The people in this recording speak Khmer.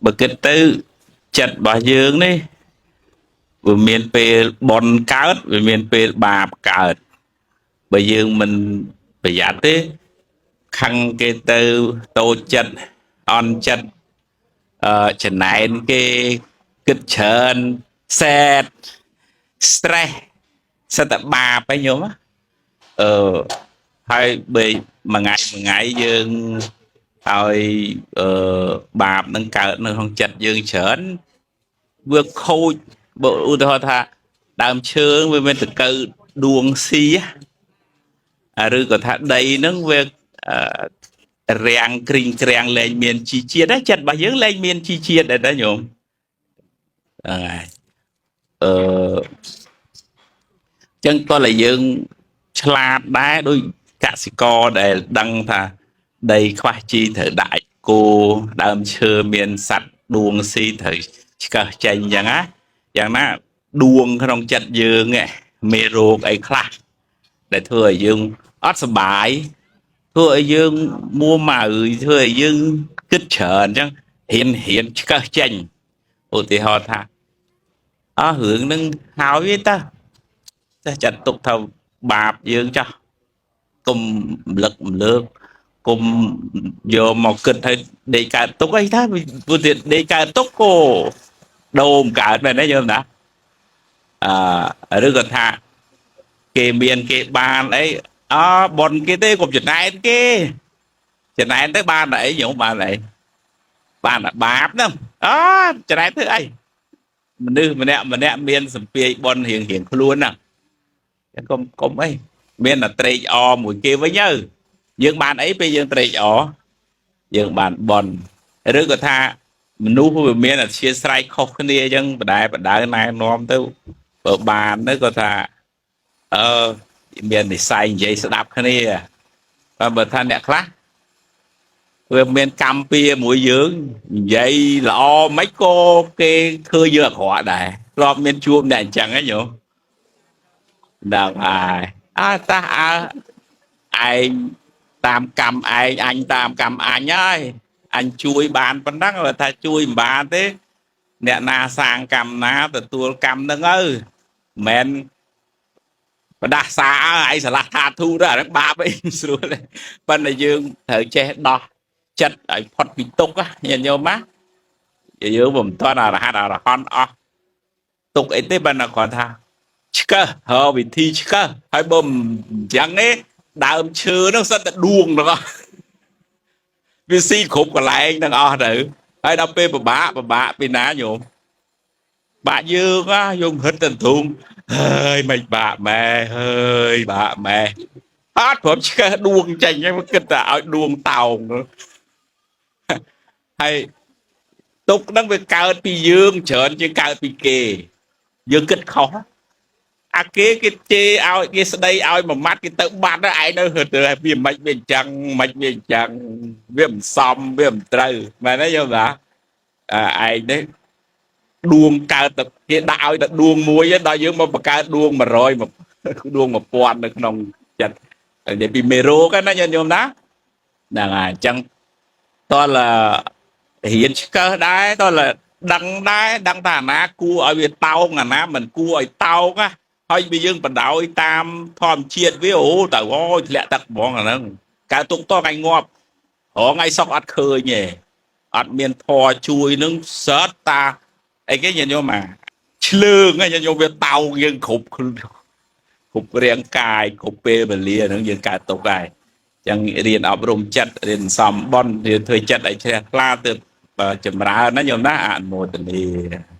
បើគិតទៅចិត្តរបស់យើងនេះវាមានពេលបុណ្យកើតវាមានពេលបាបកើតបើយើងមិនប្រយ័ត្នទេខឹងគេទៅតូចចិត្តអន់ចិត្តចំណែនគេគិតច្រើនសែត stress សិតតែបាបឯងញោមណាអឺហើយបើមួយថ្ងៃមួយថ្ងៃយើងឲ្យអឺបាបនឹងកើតនៅក្នុងចិត្តយើងច្រើនវាខូចបើឧទាហរណ៍ថាដើមឈើវាមានតកៅដួងស៊ីណាឬក៏ថាដីហ្នឹងវាអឺរាំងគ្រីងក្រាំងលែងមានជីជាតិណាចិត្តរបស់យើងលែងមានជីជាតិដែរណាញោមហ្នឹងហើយអឺ ចឹងតោះតែយើងឆ្លាតដែរដូចកសិករដែលដឹងថាដីខ្វះជីត្រូវដាក់អាចគោដើមឈើមានសត្វដួងស៊ីត្រូវឆ្កឹះចេញអញ្ចឹងណាយ៉ាងណាដួងក្នុងចិត្តយើងឯងមេរោគអីខ្លះដែលធ្វើឲ្យយើងអត់សប្បាយធ្វើឲ្យយើងមួម៉ៅធ្វើឲ្យយើងគិតច្រើនអញ្ចឹងរៀនរៀនឆ្កឹះចេញឧទាហរណ៍ថាអស់រឿងហ្នឹងហើយទេតា ចេះចាត់ទុកថាបាបយើងចាស់កុំរំលឹករំលើកកុំយកមកគិតឲ្យដេកកើតទុកអីថាព្រោះទៀតដេកកើតទុកក៏ដូមកើតមែនទេយល់ណាអឺឬក៏ថាគេមានគេបានអីអបនគេទេកុំចំណែនគេចំណែនទៅបានតែអីញោមបានតែអីបានតែបាបហ្នឹងអចំណែនធ្វើអីមនុស្សម្នាក់ម្នាក់មានសម្ពាយបនរៀងរៀងខ្លួនហ្នឹង ចឹងកុំកុំអីមានតែត្រេកអរមួយគេវិញទៅយើងបានអីពេលយើងត្រេកអរយើងបានបនឬក៏ថាមនុស្សវាមានអធិស្រ័យខុសគ្នាអញ្ចឹងបដែបដៅណែនាំទៅបើបានទៅក៏ថាអឺមាននិស័យនិយាយស្ដាប់គ្នាបើបើថាអ្នកខ្លះវាមានកម្មពៀមួយយើងនិយាយល្អមិនក៏គេធ្វើយើងអាក្រក់ដែរធ្លាប់មានជួបអ្នកអញ្ចឹងហ៎ញោម ដល់ហើយអើតាអើឯងតាមកម្មឯងអញតាមកម្មអញហើយអញជួយបានប៉ុណ្ណឹងបើថាជួយមិនបានទេអ្នកណាសាងកម្មណាទទួលកម្មហ្នឹងទៅមិនមែនបដាសាអើឯងឆ្លាស់ថាធូទៅអាហ្នឹងបាបអីស្រួលទេប៉ុន្តែយើងត្រូវចេះដោះចិត្តឲ្យផុតពីទុក្ខញាតិញោមណាយើងមិនទាន់អរហន្តអរហន្តអស់ទុក្ខអីទេប៉ុន្តែគ្រាន់ថា ឆ្កឹះរកវិធីឆ្កឹះហើយបើមិនអញ្ចឹងទេដើមឈើហ្នឹងសិតតែដួងទាំងអស់វាស៊ីគ្រប់កន្លែងទាំងអស់ទៅហើយដល់ពេលពិបាកពិបាកពីណាញោមបាក់យើងណាយើងហិតតែទ្រូងហើយមិនបាក់ម៉ែហើយបាក់ម៉ែអត់ព្រមឆ្កឹះដួងចេញហ្នឹងគិតតែឲ្យដួងតោងហើយទុកហ្នឹងវាកើតពីយើងច្រើនជាងកើតពីគេយើងគិតខុស អាគេគេជេរឲ្យគេស្ដីឲ្យមួយម៉ាត់គេទៅបាត់ហើយឯងនៅហឺទៅវាមិនវាអញ្ចឹងមិនវាអញ្ចឹងវាមិនសមវាមិនត្រូវមែនទេយល់តាអាឯងនេះដួងកើតតែគេដាក់ឲ្យតែដួងមួយដល់យើងមកបង្កើតដួង100ដួង1000នៅក្នុងចិត្តនិយាយពីមេរោគណាញាតិញោមណាហ្នឹងហើយអញ្ចឹងតើរៀនឆ្កឹះដែរតើដឹងដែរដឹងថាអាណាគួរឲ្យវាតោងអាណាមិនគួរឲ្យតោងណាហើយវាយើងបដោយតាមធម្មជាតិវាអូទៅអូយធ្លាក់ទឹកហ្មងអាហ្នឹងកើតទុកតថ្ងៃងាប់រងថ្ងៃសុកអត់ឃើញទេអត់មានធរជួយនឹងសើតតាអីគេញាតិញោមអាឆ្លើងញាតិញោមវាតោងយើងគ្រប់គ្រប់រាងកាយគ្រប់ពេលវេលាហ្នឹងយើងកើតទុកដែរចឹងរៀនអប់រំចិត្តរៀនសំបន់រៀនធ្វើចិត្តឲ្យជ្រះថ្លាទើបចម្រើនណាញោមណាអនុមោទនា។